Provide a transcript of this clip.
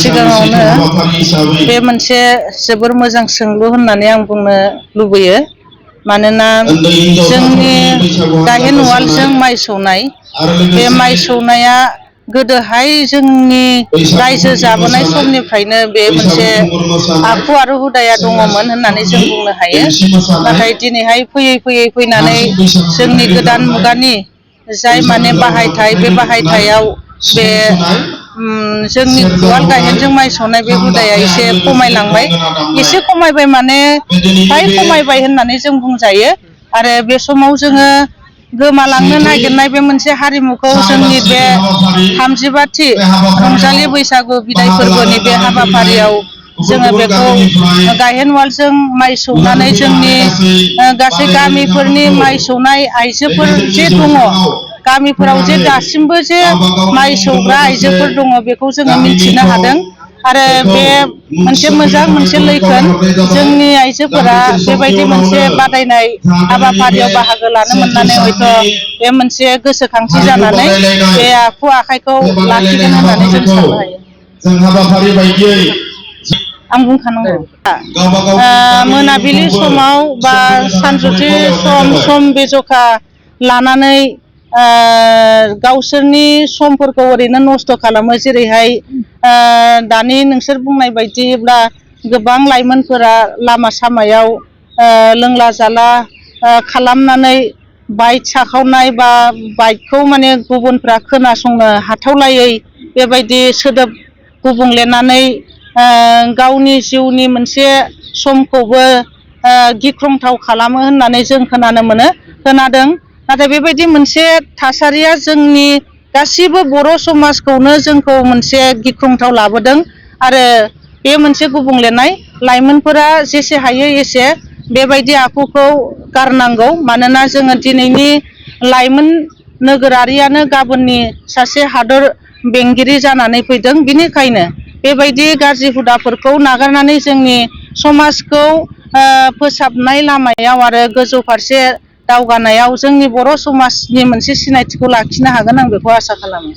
सिगाङावनो बे मोनसे जोबोर मोजां सोंलु होननानै आं बुंनो लुबैयो। मानोना जोंनि गाहेन उवालजों माइ सौनाय, बे माइ सौनाया गोदोहाय जोंनि रायजो जाबोनाय समनिफ्रायनो बे मोनसे आखु आरो हुदाया दङमोन होननानै जों बुंनो हायो। नाथाय दिनैहाय फैयै फैयै फैनानै जोंनि गोदान मुगानि जाय माने बाहायथाय, बे बाहायथायाव बे जोंनि उवाल गाहेनजों माइ सौनाय बे हुदाया एसे खमायलांबाय। एसे खमायबाय माने फ्राय खमायबाय होननानै जों बुंजायो। आरो बे समाव जोङो गोमालांनो नागिरनाय बे मोनसे हारिमुखौ जोंनि बे 35थि रंजालि बैसागु बिदाय फोरबोनि बे हाबाफारियाव जोङो बेखौ गाहेन उवालजों माइ सौनानै जोंनि गासै गामिफोरनि माइ सौनाय आइजोफोर जे दङ, गामिफोराव जे दासिमबो जे माइ सौग्रा आइजोफोर दङ, बेखौ जोङो मिथिनो हादों। आरो बे मोनसे मोजां मोनसे लैखोन। जोंनि आइजोफोरा बेबायदि मोनसे बादायनाय हाबाफारियाव बाहागो लानो मोननानै हयथ' बे मोनसे गोसोखांथि जानानै बे आखु आखाइखौ लाखिगोन होननानै जों साननो हायो। आं बुंखानांगौ। मोनाबिलि समाव बा सानजौफु सम बे जखा लानानै गावसोरनि समफोरखौ ओरैनो नस्थ' खालामो। जेरैहाय दानि नोंसोर बुंनाय बायदिब्ला गोबां लाइमोनफोरा लामा सामायाव लोंला जाला खालामनानै बाइक साखावनाय बा बाइकखौ माने गुबुनफ्रा खोनासंनो हाथावलायै बेबायदि सोदोब गुबुंलेनानै गावनि जिउनि मोनसे समखौबो गिख्रंथाव खालामो होननानै जों खोनादों। नाथाय बेबायदि मोनसे थासारिया जोंनि गासिबो बर' समाजखौनो जोंखौ मोनसे गिख्रंथाव लाबोदों। आरो बे मोनसे गुबुंलेनाय, लाइमोनफोरा जेसे हायो एसे बेबायदि आखुखौ गारनांगौ। मानोना जोङो दिनैनि लाइमोन नोगोरारियानो गाबोननि सासे हादर बेंगिरि जानानै फैदों। बिनिखायनो बेबायदि गाज्रि हुदाफोरखौ नागारनानै जोंनि समाजखौ फोसाबनाय लामायाव आरो गोजौ फारसे दावगानायाव जोंनि बर' समाजनि मोनसे सिनायथिखौ लाखिनो हागोन, आं बेखौ आसा खालामो।